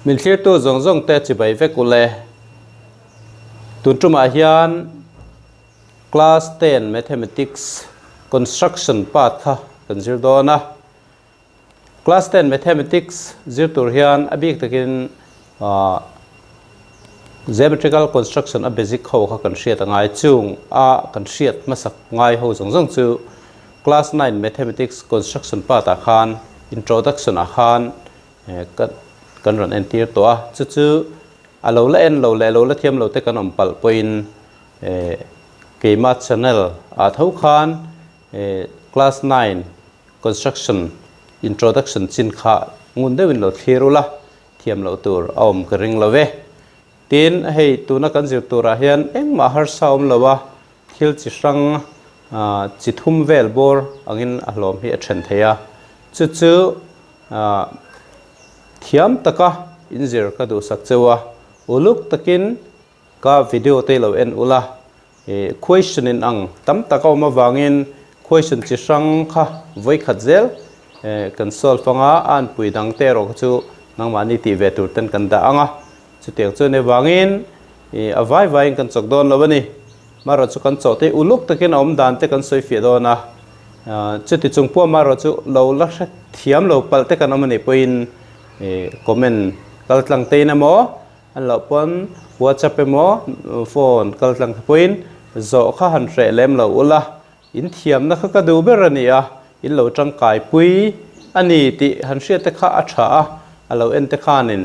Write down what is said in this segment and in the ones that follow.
Min thlirtu zawng zawng te chibai vek ule. Tun tumah hian Class 10 Mathematics Construction part kha kan zir dawn a. Class 10 Mathematics zir tur hian a bik takin Geometrical Construction a basic ho kha kan hriat a ngai. Chung a kan hriat hmasak ngai ho zawng zawng chu Class 9 Mathematics Construction part ah khan Introduction ah khan kan rawn entir tawh a. Chu chu a lo la en lo leh a lo la thiam lo te kan awm palh pawhin keima channel ah tho khan Class 9 Construction Introduction chin kha ngun deuhin lo thlir ula, thiam loh tur a awm ka ring lo ve. Tin, hei tuna kan zir turah hian engmah harsa awm lo a, thil chi hrang chi thum vel bawr angin a hlawm hi a then thei a. Chu chu thiam taka inzir ka duhsak cheu a, uluk takin ka video te lo en ula, Question in ang tam tak a awm avangin question chi hrang kha vawi khat zel kan solve anga a anpui dang te erawh kha chu nangmahni tih ve tur ten kan dah ang a, chutiang chuan avangin a vai vaiin kan chawk dawn lo a ni. Marawh chu kan chawh te uluk takin a awm dan te kan sawi fiah dawn a, chuti chung pawh marawh chu lo la hre thiam lo palh te kan awm a nih pawhin comment kal tlang tein emaw An loh pawn WhatsApp emaw phone kal tlang te pawhin zawh kha han hreh lem lo ula, in thiamna kha ka duh ber a ni a, in lo tangkai pui a ni tih han hriat te kha a tha a, a lo en te khanin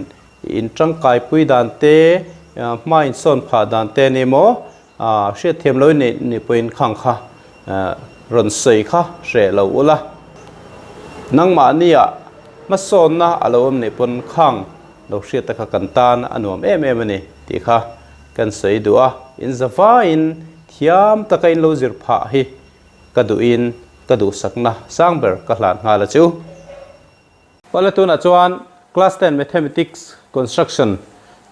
in tangkai pui dan te, hma in sawn phah dan te a ni maw, hriat thiam lo in nih pawhin khang kha rawn sawi kha hreh lo ula, nangmahnia hmasawnna a lo awm nih pawn khang Lo hriat te kha kan tan a nuam em em a ni tih kha kan sawi duh a, in zavaiin thiam taka in lo zir phah hi ka duhin ka duhsakna sang ber ka hlan nghal a chu. Pawla tunah chuan Class 10 Mathematics Construction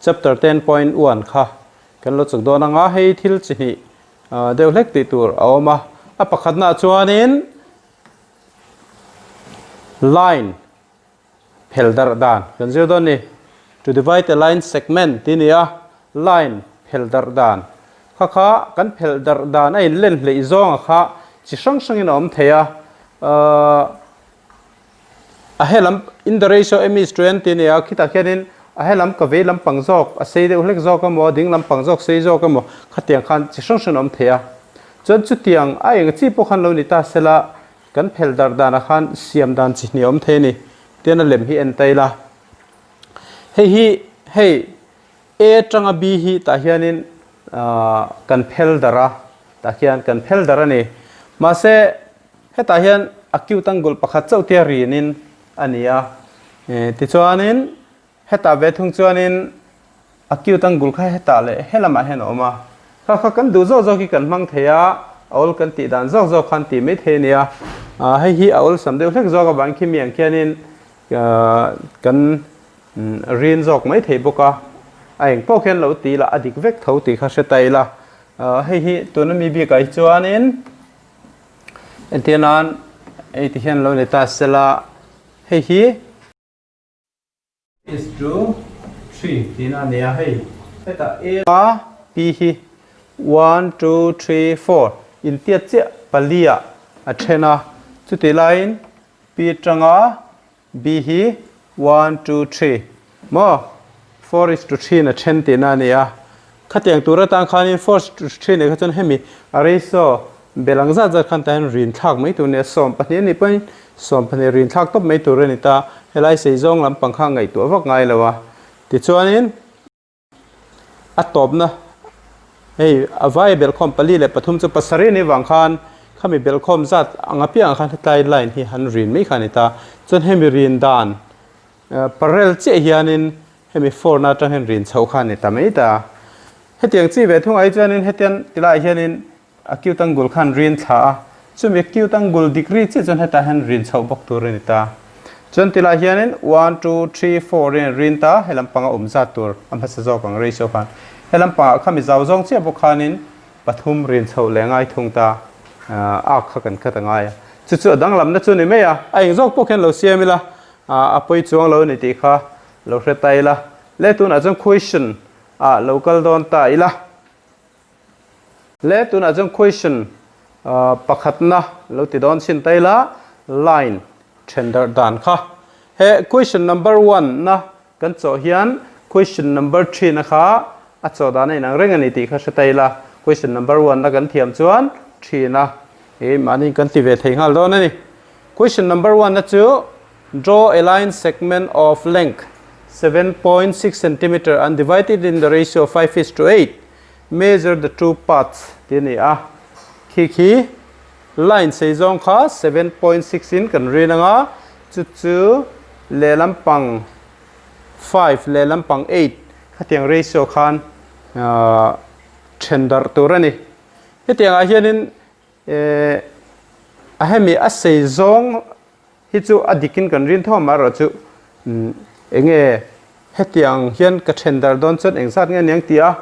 Chapter 10.1 kha kan lo chuk dawn anga hei thil chi hnih deuh hlek tih tur a awm a, a pakhatnaah chuanin line Phel darh dan kan zir dawn ni. To divide a line segment tih a ni a, line phel darh dan. Kha kha kan phel darh dan a inlen hleih zawnga kha chi hrang hrangin a awm thei a. Ahh a helam in the ratio m is to n tih a ni a, khitah khianin a helam ka vei lampang zawk a sei deuh hlek zawk emaw a ding lampang zawk sei zawk emaw khatiang khan chi hrang hrangin a awm thei a. Chuan chutiang a eng chi pawh khan lo ni ta sela Kan phel darh danah khan siam dan chi hnih a awm thei a ni. Tian a lem hi en ta ila. Hei hi hei A atanga B hi tah hianin kan phel darh a, tah khian kan phel darh a ni. Mahse hetah hian acute angle pakhat chauh tia rinin a ni a. Tichuanin Hetah ve thung chuanin acute angle kha hetah leh he lamah hian a awm a, kha kha kan duh zawk zawk hi kan hmang thei a, a awl kan tih dan zawk zawk khan tih mai thei a ni a, hei hi a awlsam deuh hlek zawk avang khi mi ang khianin kan rin zawk mai thei bawk a, a eng pawh khian lo ti ila a dik vek tho tih kha hre ta ila, hei hi tuna mi bikah hi chuanin entir nan hei ti hian lo ni ta sela hei hi. Is to 3 tihna a ni a, hei hetah A a P hi 1 2 3 4 intiat chiah pali ah a then a, chutih laiin P atanga B hi 1 2 3 maw 4 is to 3 in a then tihna a ni a, khatiang tur atang khanin 4 is to 3 nih kha chuan hemi a ratio Bel ang zat zat khan tahin rin thlak mai tur a ni a, 12 a nih pawhin 12 rin thlak tawp mai tur a ni ta, helai sei zawng lampang kha ngaihtuah vak ngai lo a, tichuanin a tawpna hei a vai belhkhawm pali leh pathum chu pasarih a nih vang khan khami belhkhawm zat ang apiangah khan hetlai line hi han rin mai kha a ni ta, chuan hemi rin dan parallel chiah hianin hemi four na atang hian rin chhoh kha a ni ta mai ta, hetiang chi ve thungah hi chuanin hetiang tilaiah hianin Acute angle khan rin thla a, chumi acute angle degree chiah chuan hetah hian rin chhoh bawk tur a ni ta. Chuan tilai hianin one, two, three, four in rin ta, he lampanga awm zat tur a hmasa zawk ang ratio khan. He lampangah kha mi zau zawng chiah bawk khanin pathum rin chhoh leh ngai thung ta, arc kha kan khat a ngai a. Chu chu a danglamna chu ni mai a, a eng zawk pawh khian lo siam ila, a pawi chuang lo a ni tih kha lo hre ta ila. Le tunah chuan question ah lo kal dawn ta ila. Le tunah chuan question pakhatna lo ti dawn chhin ta ila line then darh dan kha. He question number one na kan chawh hian question number three na kha a chawh dan a inang reng a ni tih kha hre ta ila. Question number one na kan thiam chuan three na ih mahni kan ti ve thei nghal dawn a ni. Question number one na chu Draw a line segment of length 7.6 centimeter and divide it in the ratio 5 is to 8. Measure the two parts tih a ni a. Khi khi line sei zawng kha 7.6 in kan rin anga chu chu lehlam pang 5 lehlam pang 8 khatiang ratio khan ahh then darh tur a ni. Hetiangah hianin ehh a hemi a sei zawng Hi chu a dikin kan rin tho amaherawh chu eng nge hetiang hian ka then dar dawn chuan eng zat nge aniang tih a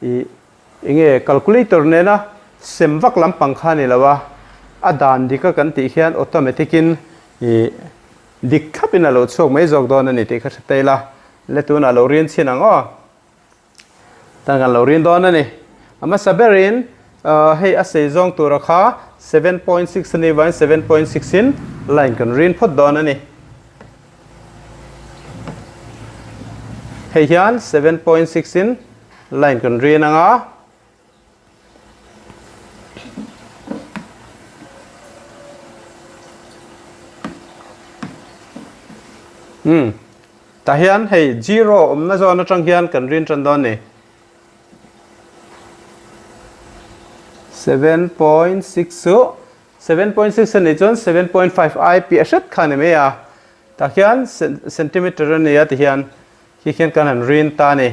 ih eng nge calculator nena sem vak lampang kha a ni lo a, a dan dika kan tih hian automatic in ih dik thlapin a lo chhuak mai zawk dawn a ni tih kha hre ta ila le tunah lo rin chhin ang aw. Tan kan lo rin dawn a ni. A hmasa berin hei a sei zawng tura kha 7.6 a nih vangin 7.6 in line kan rin phawt dawn a ni. Hei hian 7.6 in line kan rin ang a. Umm tah hian hei zero awmna zawn atang hian kan rin tan dawn ni 7.6 chu 7.6 a nih chuan 7.5 ai piah hret kha a ni mai a tah khian centimeter a ni a tihian khi khian kan han rin ta a ni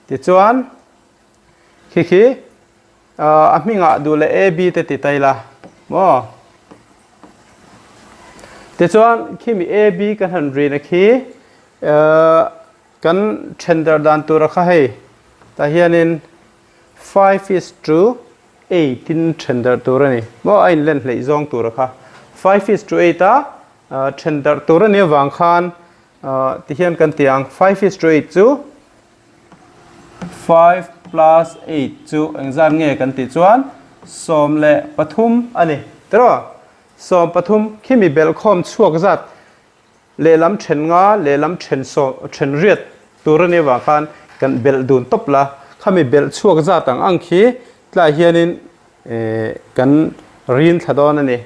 tichuan Khi khi a hmingah duh leh A, B te ti ta ila maw? Tichuan khimi A, B kan han rin a khi kan then dar dan tur a kha hei tah hianin 5 is to 8 in then dar tur a ni maw a inlen hleih zawng tur a kha 5 is to 8 a then dar tur a nih avang khan tihian kan ti ang 5 is to 8 chu 5 plus 8 chu engzat nge kan tih chuan 13 a ni tiraw? 13 khimi belhkhawm chhuak zat lehlam then nga lehlam then sawm then riat tur a nih avang khan kan belh dun tawp la khami belh chhuak zat ang ang khi tlai hianin kan rin thla dawn a ni.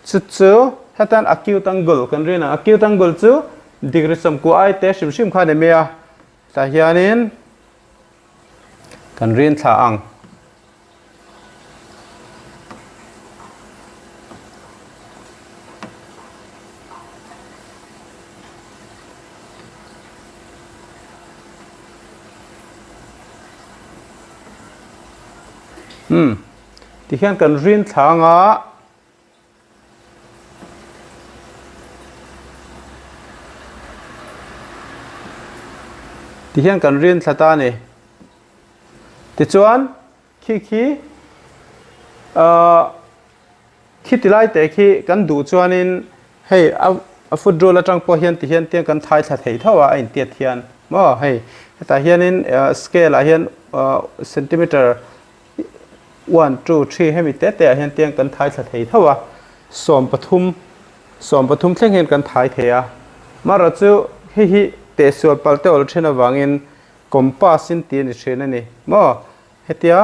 Chu chu hetan acute angle kan rin ang acute angle chu degree 90 ai te hrim hrim kha a ni mai a. Tah hianin kan rin thla ang. Umm tihian kan rin thla anga. Tihian kan rin thla ta a ni. Tichuan khi khi ahh khi ti lai te khi kan duh chuanin hei a foot rule atang pawh hian tihian tiang kan thai thla thei tho a a intiat hian maw hei hetah hianin scale ah hian ahh centimeter One, two, three hemi te te ah hian tiang kan thai thla thei tho a, 13, 13 thleng hian kan thai thei a. Marawh chu hei hi tehsual pal te awl thin avangin compass in tih a ni thin a ni maw? Hetia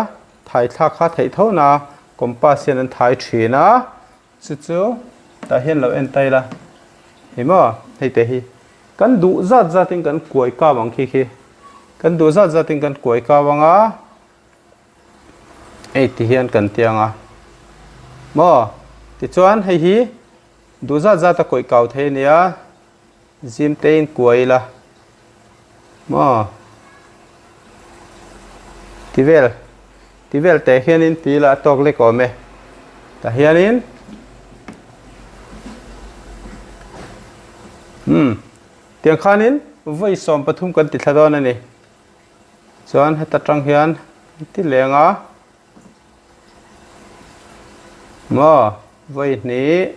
thai thlak kha theih tho na compass hian an thai thin a, chu chu tah hian lo en ta ila hei maw hei te hi kan duh zat zat in kan kuai kau ang khi khi kan duh zat zat in kan kuai kau ang a. Hei ti hian kan ti ang a maw tichuan hei hi duh zat zat a kawih kau thei a nia zim te in kuai ila maw ti vel ti vel teh hianin ti ila a tawk lek awm e tah hianin umm tiang khanin vawi 13 kan ti thla dawn a ni. Chuan heta tang hian ti leng a maw vawi hnih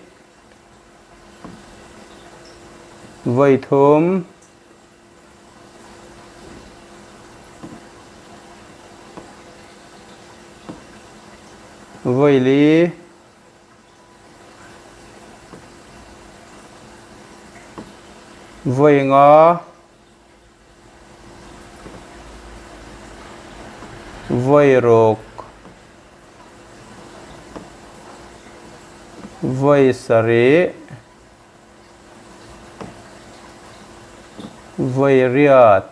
vawi thum. Vawili. Vawinga. Vawiruk. Vawisarih. Vawiriat.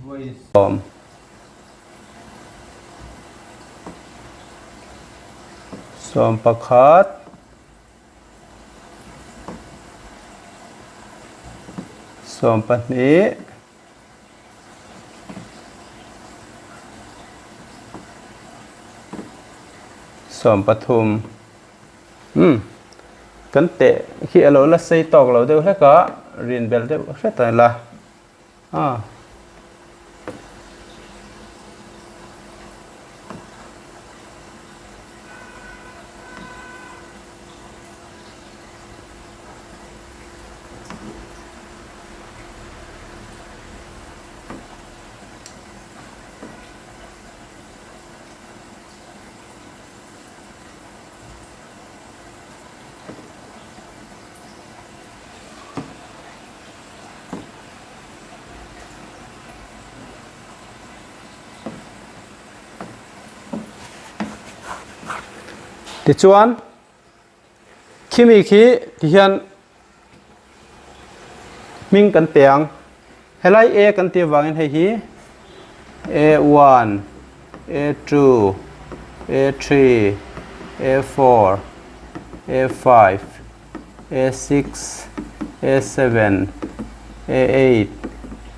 Vawisawm. Sawmpakhat. Sawmpahnih. 13 Umm kan teh khi a lo la sei tawk lo deuh hlek a, rin belh deuh hret a la a. Tichuan khimi khi tihian hming kan pe ang. Helai A kan tih avangin hei hi A one, A two, A three, A four, A five, A six, A seven, A eight,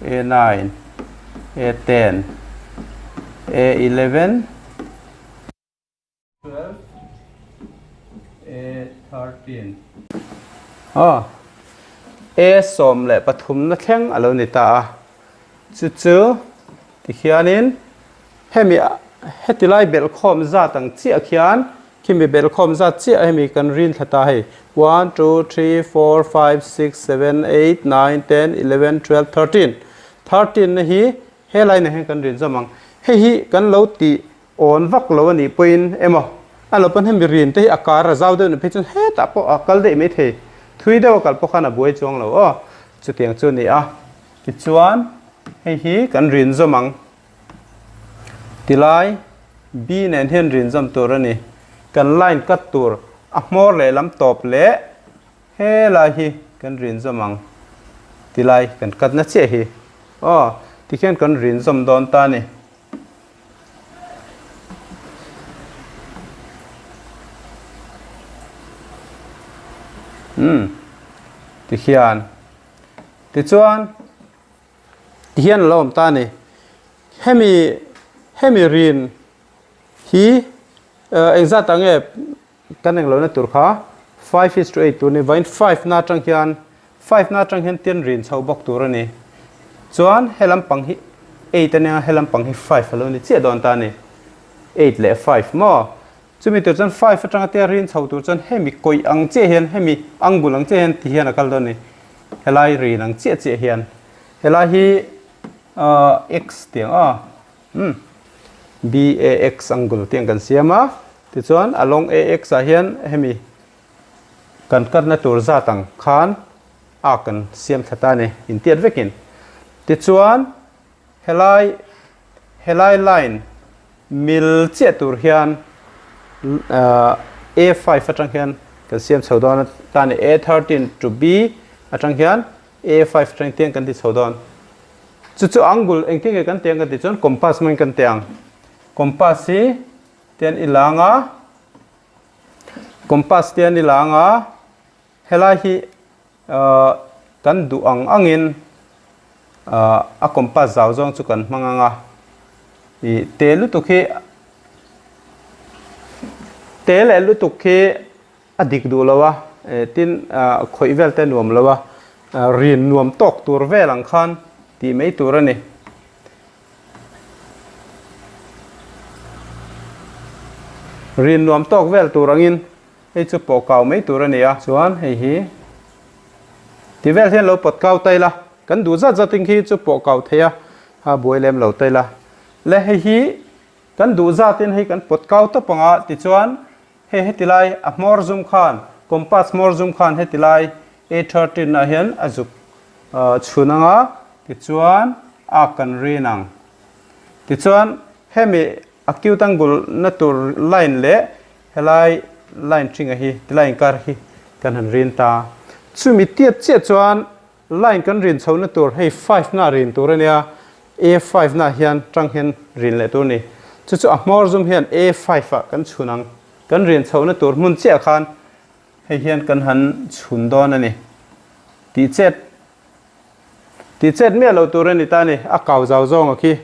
A nine, A ten, A 11, 12 A 13 aw A 13 na thleng a lo ni ta a chu chu tikhianin hemi heti lai belhkhawm zat ang chiah khian khimi belhkhawm zat chiah hemi kan rin thla ta hei 1 2 3 4 5 6 7 8 9 10 11 12 13 13 na hi helai na hian kan rin zawm ang hei hi kan lo tih Awn vak lo a nih pawhin emaw a lo pawn hemi rin te hi a kar a zau deuh ni phei chuan hetah pawh a kal daih mai thei. Thui deuh a kal pawh khan a buai chuang lo aw. Chutiang chu a ni a. Tichuan hei hi kan rin zawm ang. Tilai B nen hian rin zawm tur a ni. Kan line cut tur a hmawr leh lam tawp leh helai hi kan rin zawm ang. Tilai kan cut na chiah hi aw tikhian kan rin zawm dawn ta a ni. Umm tikhian tichuan tihian a lo awm ta a ni hemi hemi rin hi engzat ah nge Kan eng lohna tur kha 5 is to 8 tur a ni. Vawiin 5 na atang hian 5 na atang hian tin rin chho bawk tur a ni. Chuan he lampang hi 8 a nia, he lampang hi 5 a lo ni chiah dawn ta a ni. 8 leh 5 maw? Chumi tur chuan 5 atanga tia rin chho tur chuan hemi kawih ang chiah hian hemi angle ang chiah hian ti hian a kal dawn a ni. Helai rin ang chiah chiah hian helai hi x tiang a. Umm BAX angle tih ang kan siam a, tichuan a lawng AX ah hian hemi kan katna tur zat ang khan arc kan siam thla ta a ni, intiat vekin. Tichuan helai helai line mil chiah tur hian A5 atang hian kan siam chho dawn ta a ni, A13 to B atang hian A5 atang tiang kan ti chho dawn. Chu chu angle engtin nge kan ti ang kan tih chuan compass hmangin kan ti ang. Compass hi tian i lang a, compass tian i lang a, helai hi ahh kan duh ang angin ahh a compass zau zawng chu kan hmang ang a. Ih te lutuk hi te leh lutuk hi A dik duh lo a, tin khawih vel te nuam lo a, rin nuam tawk tur vel ang khan tih mai tur a ni. Rin nuam tawk vel tur angin hei chu pawh kau mai tur a ni a. Chuan hei hi. Ti vel hian lo pawt kau ta ila, kan duh zat zat in khi chu pawh kau thei a, a buai lem lo ta ila. Le hei hi kan duh zat in hei kan pawt kau tawp ang a, tichuan hei heti lai a hmawr zum khan, compass hmawr zum khan heti lai A 13 ah hian a zuk chhun ang a, tichuan a kan rin ang. Tichuan hemi acute angle na tur line leh Helai line ṭhinga hi tilai inkar hi kan han rin ta. Chumi tiat chiah chuan line kan rin chhohna tur hei five na rin tur a nia, A five na hian ṭang hian rin leh tur a ni. Chu chu a hmawr zum hian A five ah kan chhun ang. Kan rin chhohna tur hmun chiah khan hei hian kan han chhun dawn a ni. Tih chet tih chet miah lo tur a ni ta a ni, a kau zau zawng a khi.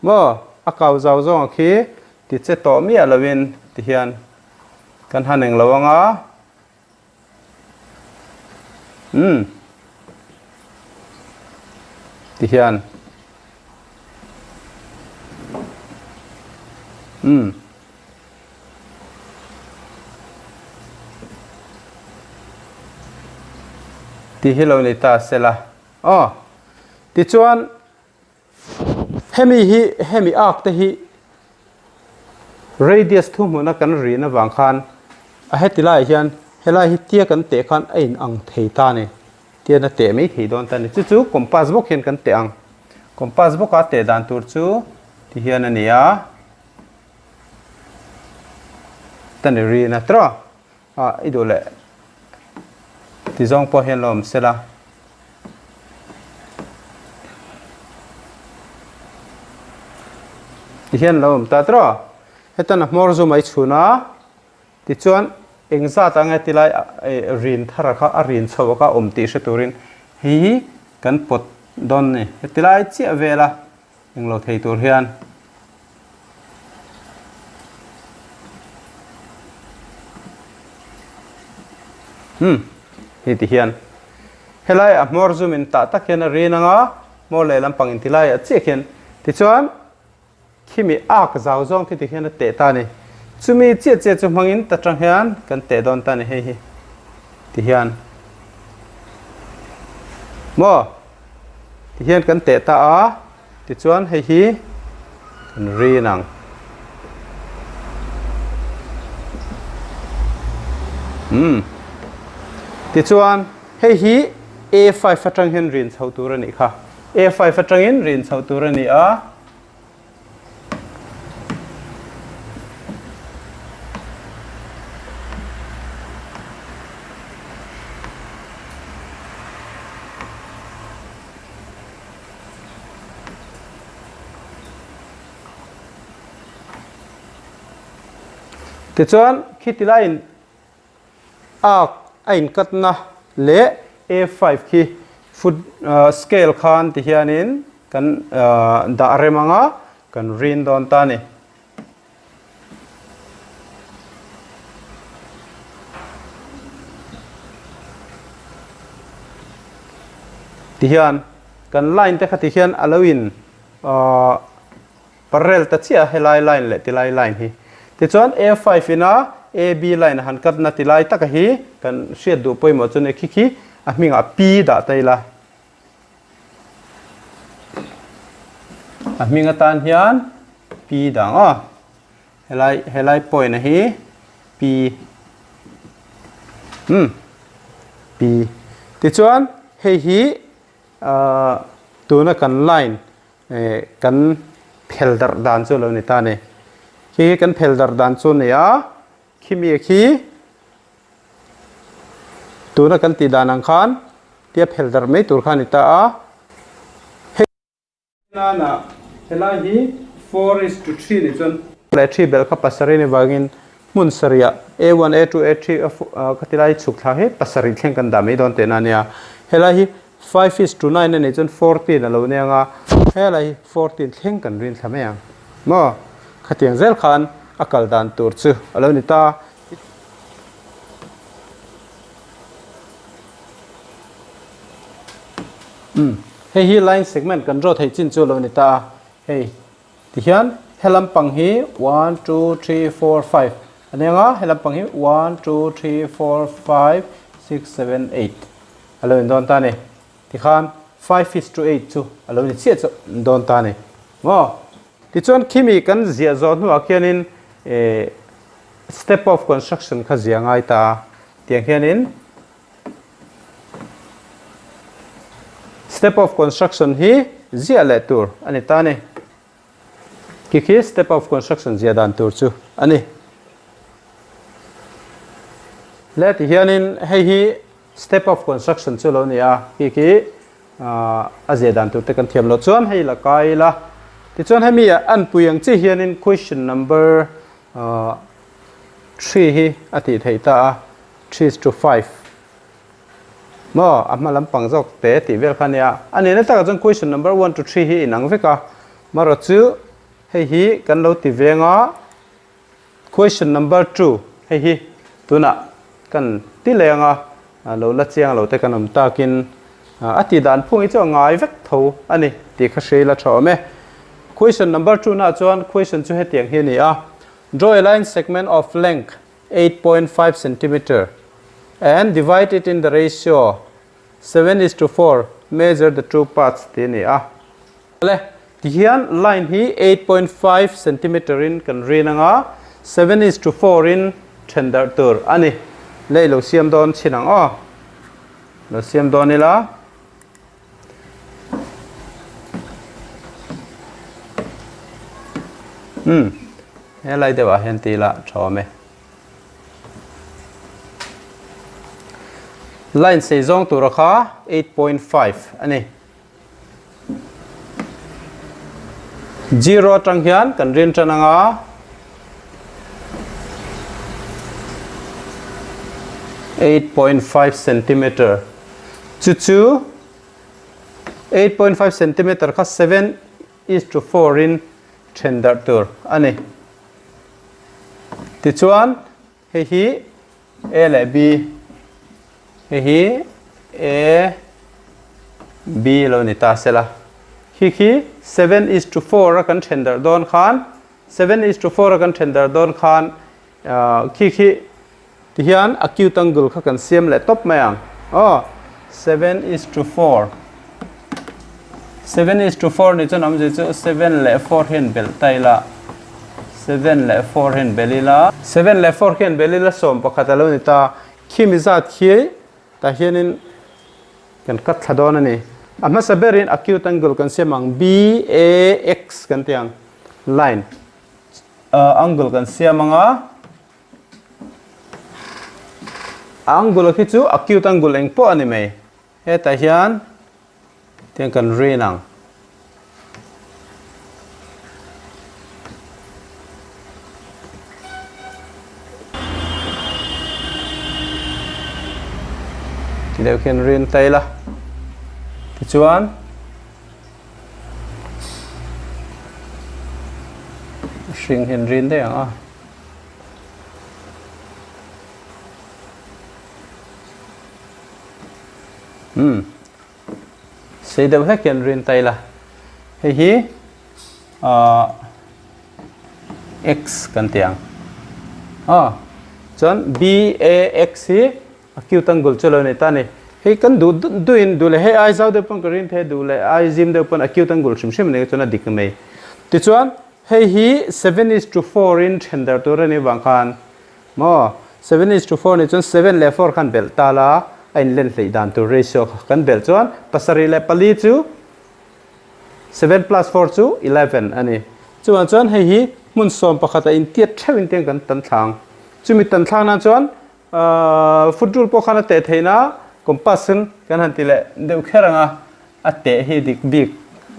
Maw? A kau zau zawng a khi ti che tawh miah loin ti hian kan han eng lo ang a. Umm. Ti hian. Umm. Ti hi lo ni ta sela. Aw. Tichuan. Hemi hi hemi arc te hi radius thuhmuna kan rin avang khan a heti laiah hian helai hi tia kan teh khan a in ang thei ta a ni. Tian a teh mai thei dawn ta a ni. Chu chu compass bawk hian kan teh ang. Compass bawka teh dan tur chu ti hian a ni a. Ta ni rin a tawh. Ah i duh leh ti zawng pawh hian lo awm sela. Ti hian lo awm ta tawh. Hetan a hmawr zu mai chhun a, tichuan eng zat ang nge tilai rin thar kha a rin chhoh kha awm tih hre turin hei hi kan pawt dawn a ni. Hetilai chiah vela Englo thei tur hian. Hmm, hei ti hian. Helai a hmawr zum in tah tak hian a rin anga, hmawr leh lampang in ti lai ah chiah khian. Tichuan, khimi ak zau zawng khi ti hian a teh ta a ni. Chumi chiah chiah chu hmangin ta tang hian kan teh dawn ta a ni hei hi. Ti hian. Maw? Tihian kan teh ta a, tichuan hei hi kan rin ang. Umm. Tichuan hei hi A5 atang hian rin chho tur a nih kha. A5 atangin rin chho tur a ni a. Tichuan khiti laiin Arc a inkatna leh A5 khi foot scale khan ti hianin kan dah rem ang a, kan rin dawn ta a ni. Tihian kan line te kha ti hian a lo in Parallel ta chiah a helai line leh tilai line hi. Tichuan A5 ina AB line a han cut na tilai taka hi kan hriat duh pawimawh chu ni khi khi a hmingah P dah ta ila. A hming atan hian P dah ang aw. Helai helai point a hi P. Hmm. P. Tichuan hei hi ahh tuna kan line Kan phel darh dan chu lo ni ta ni. Khi hi kan phel darh dan chu ni a, khimi khi tuna kan tih dan ang khan tia phel darh mai tur kha a ni ta a. Hei nana helai hi 4:3 nih chuan leh 3 belh kha pasarih ni vangin hmun sarihah A1, A2, A3 ka ti lai chhuk thla hi pasarih thleng kan dah mai dawn tihna a nia. Helai hi 5 is to 9 a nih chuan 14 a lo nia ang a, helai hi 14 thleng kan rin thla mai ang maw? Khatiang zel khan a kal dan tur chu a lo ni ta. Umm hei hi line segment kan draw theih chin chu a lo ni ta a, hei tihian he lampang hi one two three four five a nia ang a, he lampang hi one two three four five six seven eight. a lo in dawn ta a ni. Tikhan 5 is to 8 chu a lo ni chiah chu dawn ta a ni maw? Tichuan khimi kan ziah zawh hnuah khianin step of construction kha ziah ngai ta a, tiang hianin step of construction hi ziah leh tur a ni ta a ni. Khi khi step of construction ziah dan tur chu a ni. Le ti hianin hei hi step of construction chu lo ni a, khi khi a ziah dan tur te kan thiam loh chuan hei la kai ila. Tichuan hemi ah anpui ang chi hianin question number 3 hi a tih theih ta a, 3 to 5. Maw a hma lampang zawk te tih vel kha a nia. A nihna takah chuan question number 1 to 3 hi inang vek a, marawh chu hei hi kan lo ti veng a, question number 2 hei hi tunah kan ti leng a, lo la chiang lo te kan awm takin a tih dan phung hi chu a ngai vek tho a ni tih kha hria ila tha awm e. Question number 2 naah chuan question chu hetiang hi a ni a, draw a line segment of length 8.5 centimeter and divide it in the ratio 7 is to 4, measure the two parts tih a ni a. Le, tihian line hi 8.5 centimeter in kan rin anga 7 is to 4 in then darh tur a ni. Le i lo siam dawn chhin ang aw. Lo siam dawn ila. Umm, helai deuhah hian ti ila tha awm e. Line sei zawng tura kha 8.5 a ni. Zero atang hian kan rin tan anga 8.5 centimeter chu chu 8.5 centimeter kha 7 is to 4 in then darh tur a ni. Tichuan hei hi A leh B hei hi A B lo ni ta sela. Khi khi 7 is to 4 a kan then darh dawn khan 7 is to 4 a kan then darh dawn khan khi khi tihian acute angle kha kan siam leh tawp mai ang. Aw 7 is to 4 7 is to 4 ni chuan awmzia chu 7 leh 4 hian belh ta ila 7 leh 4 hian belh ila 7 leh 4 hian belh ila 11 a lo ni ta. Khimi zat khi tah hianin kan cut thla dawn a ni. A hmasa berin acute angle kan siam ang BAX kan ti ang line angle kan siam ang a. A angle khi chu acute angle eng pawh a ni mai. Hetah hian tiang kan rin ang. Ti deuh khian rin ta ila. Tichuan hring hian rin daih ang a. Umm sei deuh hlek hian rin ta ila hei hi ahh x kan ti ang aw chuan b a x hi acute angle chu lo nei ta a ni hei kan duh duhin duh leh hei ai zau deuh pawn ka rin thei a duh leh ai zim deuh pawn acute angle hrim hrim a ni chuan a dik mai tichuan hei hi 7 is to 4 in then darh tur a nih vang khan Maw? 7 is to 4 nih chuan 7 leh 4 khan belh ta la, a inlen hleih dan tur ratio kha kan belh chuan 74 chu 7 plus 4 chu 11 a ni. Chuvang chuan hei hi hmun sawm pakhat a intiat theuh in tiang kan tan thlang. Chumi tan thlak nan chuan foot rule pawh khan a teh theihna compass in kan han ti leh deuh kher ang a, a teh hi dik bik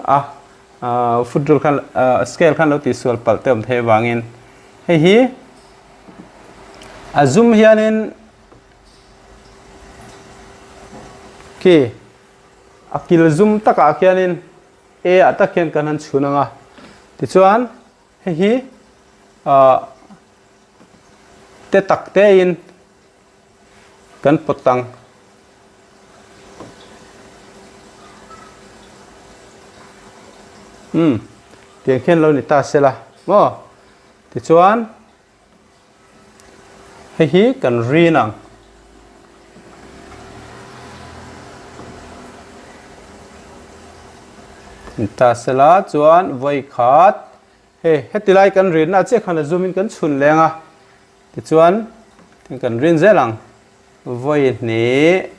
a foot rule khan scale khan lo tihsual palh te awm theih avangin hei hi A zum hianin khi a kil zum takah khianin A ah tak hian kan han chhun ang a. Tichuan hei hi ah te tak tein kan pawt ang. Umm tiang khian lo ni ta sela maw. Tichuan hei hi kan rin ang. Ni ta sela chuan vawi khat hei heti lai kan rinna chiah khan a zoom in kan chhun leng a tichuan kan rin zel ang vawi hnih.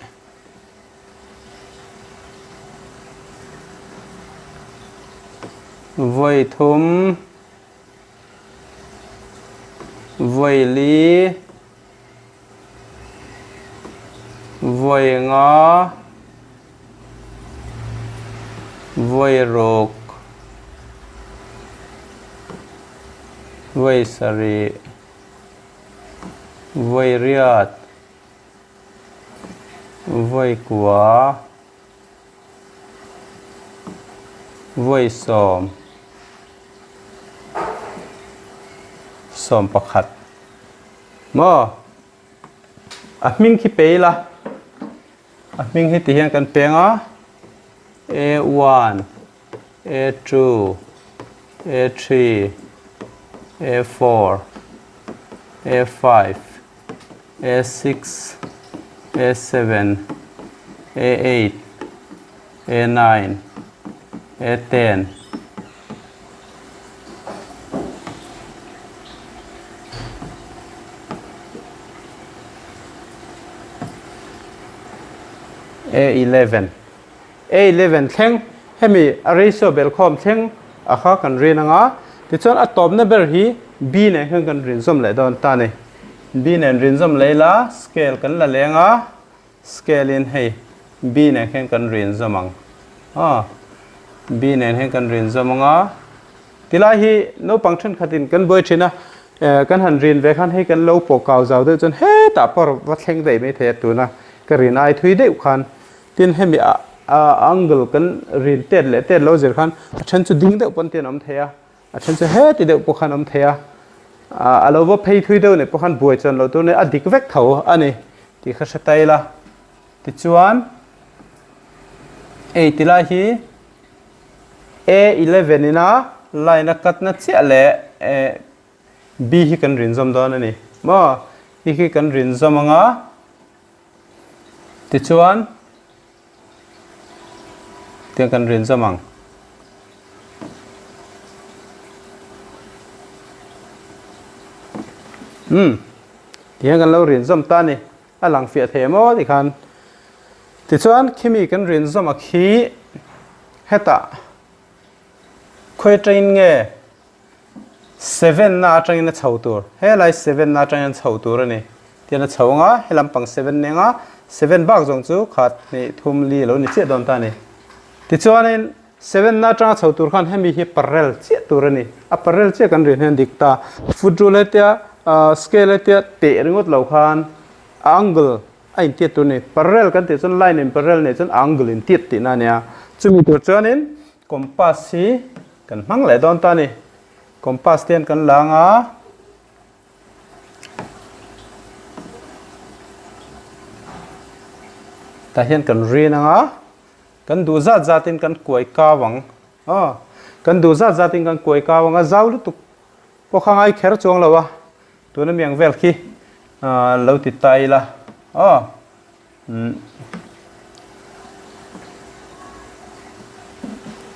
Vawi thum vawi li vawi nga vawi ruk vawi sarih vawi riat vawi kua Vawi sawm 11 maw a hming khi pe ila a hming hi ti hian kan peng a a one a two a three a four a five A six, A seven, A eight, A nine, A ten. A 11 A 11 thleng hemi a ratio belkhawm thleng a kha kan rin anga tichuan a tawpna ber hi B nen khan kan rin zawm leh dawn ta ni. B nen rin zawm leh ila scale kan la leng a, scale in hei B nen khian kan rin zawm ang aw, B nen hian kan rin zawm ang a, tilai hi naupang thenkhat in kan buai thin a, kan han rin ve khan hei kan lo pawh kau zau deuh chuan hetah pawh va thleng daih mai thei a tuna ka rin ai thui deuh khan tin hemi a angle kan rin tet leh tet lo zir khan a then chu ding deuh pawn te an awm thei a. A then chu heti deuh pawh khan awm thei a, a lo va phei thui deuh nih pawh khan buai chuan loh tur nia a dik vek tho a ni tih kha hre ta ila. Tichuan ei ti lai hi A 11 ina line a cut na chiah leh B hi kan rin zawm dawn a ni maw? Hi khi kan rin zawm ang a, tichuan. Tiang kan rin zawm ang. Umm. Tiang kan lo rin zawm ta ni. A lang fiah thei maw ti khan. Tichuan khimi kan rin zawm a khi hetah khawi atangin nge Seven na atangin a chho tur. Helai seven na atangin a chho tur a ni. Tian a chho anga, he lampang seven nen anga, seven bak zawng chu khat, hnih, thum, li a lo ni chiah dawn ta a ni. Tichuanin seven na atanga chho tur khan hemi hi parallel chiah tur a ni. A parallel chiah kan rin hian dik ta. Foot rule hetia scale hetia teh ringawt lo khan angle a intiat tur a ni. Parallel kan tih chuan line in parallel nih chuan angle intiat tihna a nia. Chumi tur chuanin compass hi Kan hmang leh dawn ta a ni. Compass te hian kan lang a. Tah hian kan rin ang a. Kan duh zat zat in kan kuai kau ang. Aw. Kan duh zat zat in kan kuai kau ang a. Zau lutuk pawh kha ngai kher chuang lo a. Tuna mi ang vel khi lo ti ta ila. Aw.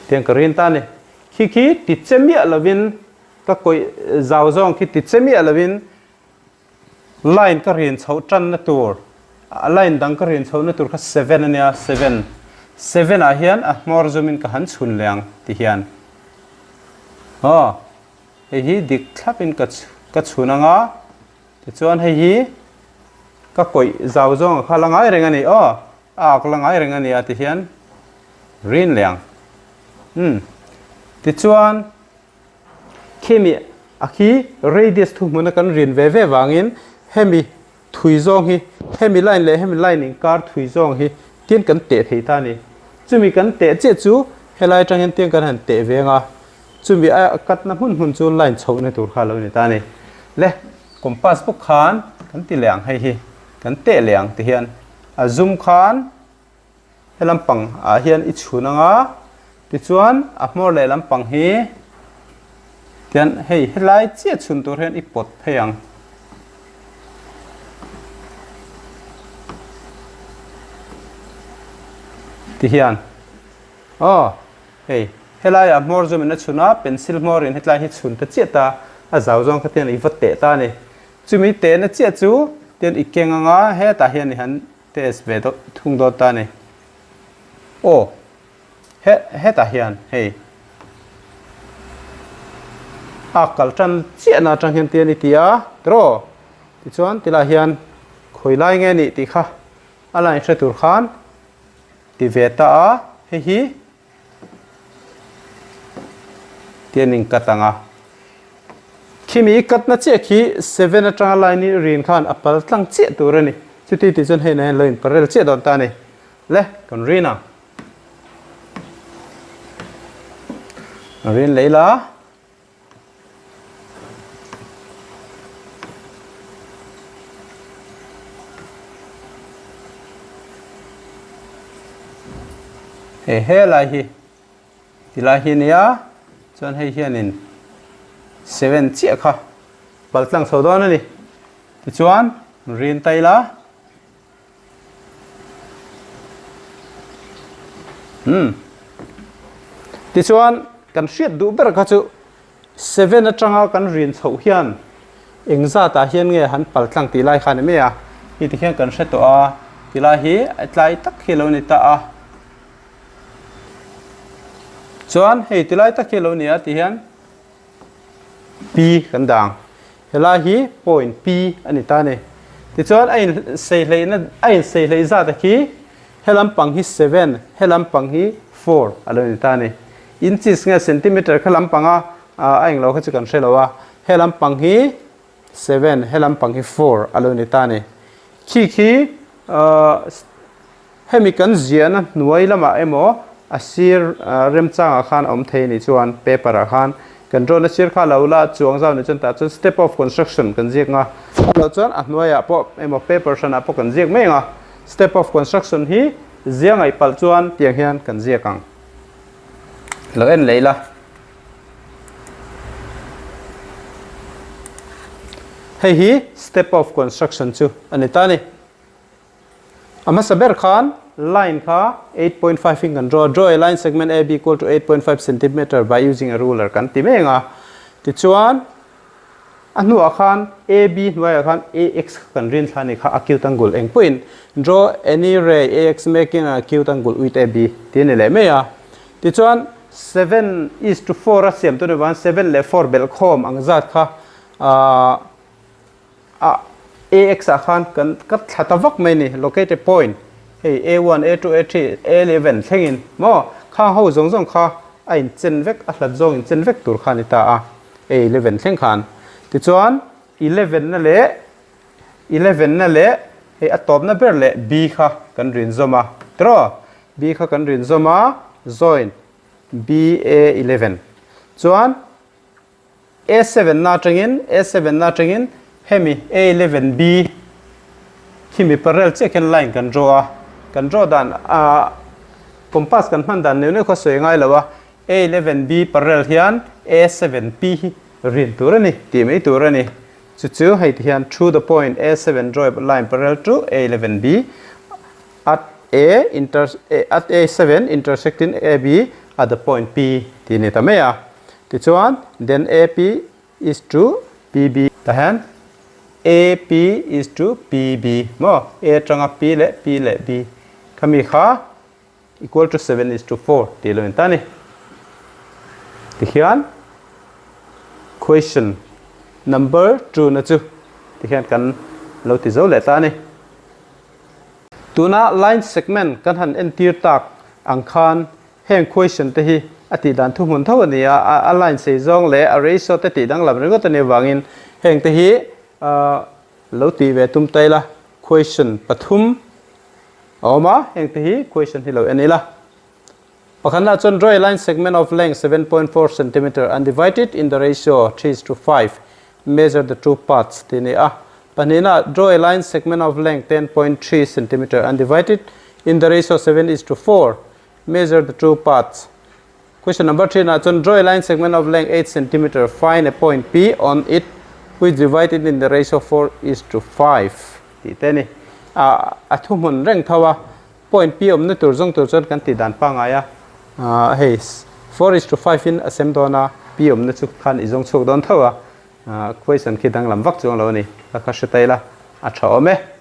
Tiang ka rin ta ni. Khi khi ti che miah lovin ka kawih zau zawng khi ti che miah lovin line ka rin chhoh tanna tur a line dang ka rin chhohna tur kha seven a nia seven seven ah hian a hmawr zumin ka han chhun leh ang ti hian aw hei hi dik thlapin ka ka chhun anga Tichuan hei hi ka kawih zau zawng a kha la ngai reng a ni aw, a ak la ngai reng a ni a ti hian rin leh ang. Umm. Tichuan khimi a khi radius thu hmuna kan rin ve ve vangin hemi thui zawng hi hemi line leh hemi line inkar thui zawng hi tin kan teh thei ta a ni. Chumi kan teh chiah chu helai atang hian tiang kan han teh ve ang a. Chumi a katna hmun hmun chu line chhohna tur kha a lo ni ta a ni. Le, compass bawk khan kan ti leh ang hei hi, kan teh leh ang ti hian a zum khan he lampang ah hian i chhun ang a, tichuan a hmawr leh lampang hi tian hei helai chiah chhun tur hian i pawt phei ang. Ti hian aw. Hei, Helaiah hmawr zawmin a chhun a, pencil hmawrin hetlai hi chhun ta chiah ta, a zau zawng kha tian i va teh ta a ni. Chumi tehna chiah chu tian i keng anga hetah hian i han test ve deuh thung dawn ta a ni. Aw, he hetah hian hei a kal tan chiahna atang hian tian i ti a, tiraw? Tichuan tilai hian khawi lai nge nih tih kha a line hre tur khan ti ve ta a, hei hi tian in cut ang a. Khimi i cut na chiah khi seven atanga line i rin khan a pal tlang chiah tur a ni. Chuti tih chuan hei na hian lo in parel chiah dawn ta a ni. Le, kan rin ang. Rin leh ila. Hei helai hi tilai hi nia chuan hei hianin seven chiah kha pal tlang chho dawn a ni tichuan rin ta ila. Umm. Tichuan, kan hriat duh ber kha chu seven atanga kan rin chhoh hian eng zatah hian nge han pal tlang tih lai kha a ni mai a. Hei ti hian kan hre tawh a, ti lai hi a tlai tak hi a lo ni ta a. Chuan hei ti lai tak hi a lo ni a ti hian P kan dang. Helai hi point P a ni ta a ni. Tichuan a in sei hleihna a in sei hleih zat a khi he lampang hi seven he lampang hi four a lo ni ta a ni. Inches nge centimeter kha lampanga a englo kha chu kan hre lo a, he lampang hi seven he lampang hi four a lo ni ta a ni. Khi khi Hemi kan ziahna hnuai lamah emaw a sir remchangah khan a awm thei a nih chuan paper ah khan kan draw na sir kha lo la chuang zau nih chuan tah chuan step of construction kan ziak nga a loh chuan a hnuaiah pawh emaw paper hranah pawh kan ziak mai ang a step of construction hi zia ngaih palh chuan tiang hian kan ziak ang lo en leh ila. Hei hi step of construction chu a ni ta a ni. A hmasa ber khan line kha 8.5 in kan draw a, draw a line segment AB equal to 8.5 centimeter by using a ruler kan ti mai ang a. Tichuan a hnuah khan AB hnuaiah khan AX kha kan rin thla a ni kha acute angle eng pawhin draw any ray AX making an acute angle with AB tih a ni leh mai a. Tichuan 7 is to 4 a siam tur ni vang 7 leh 4 belh khawm ang zat kha ahh A AX ah khan kan ka thla ta vak mai ni, locate a point, hei A one, A two, A three, A eleven thlengin maw khang ho zawng zawng kha a inchen vek, a hlat zawng inchen vek tur kha a ni ta a, A eleven thleng khan. Tichuan eleven na leh eleven na leh hei a tawpna ber leh B kha kan rin zawm a, tiraw? B kha kan rin zawm a, join B A eleven chuan A seven na atangin A seven na atangin hemi A 11 B khi mi parallel chiah khian line kan draw a, kan draw dan ah compass kan hman dan neuh neuh kha sawi ngai lo a, A 11 B parallel hian A seven P hi rin tur a ni tih mai tur a ni. Chu chu hei ti hian through the point A seven draw a line parallel to A 11 B at A inter at A seven intersecting A B at the point P tih a ni ta mai a. Tichuan, then AP is to PB. Tah hian AP is to PB maw? A atanga P leh P leh B khami kha equal to 7 is to 4 tih lo in ta a ni. Tihian question number 2 na chu tihian kan lo ti zo leh ta a ni. Tuna line segment kan han entir tak ang khan Heng question te hi a tih dan thuhmun tho a ni a, a line sei zawng leh a ratio te tih danglam ringawt a nih avangin heng te hi lo tih ve tum ta ila. Question pathum a awm a, heng te hi question hi lo en ila. Pakhatnaah chuan draw a line segment of length 7.4 centimeter and divide it in the ratio 3:5, measure the two parts tih a ni a. Pahnihnaah draw a line segment of length 10.3 centimeter and divide it in the ratio 7:4, Measure the two parts. Question number 3 na chuan draw a line segment of length 8 centimeter find a point P on it which divided in the ratio 4 is to 5 tih te ni. A a thuhmun reng tho a point P awmna tur zawng tur chuan kan tih dan pangngai a hei 4:5 in a sem dawn a, P awmna chu khan i zawng chhuak dawn tho a, question khi danglam vak chuang lo a ni, ka kha hre ta ila a tha awm e.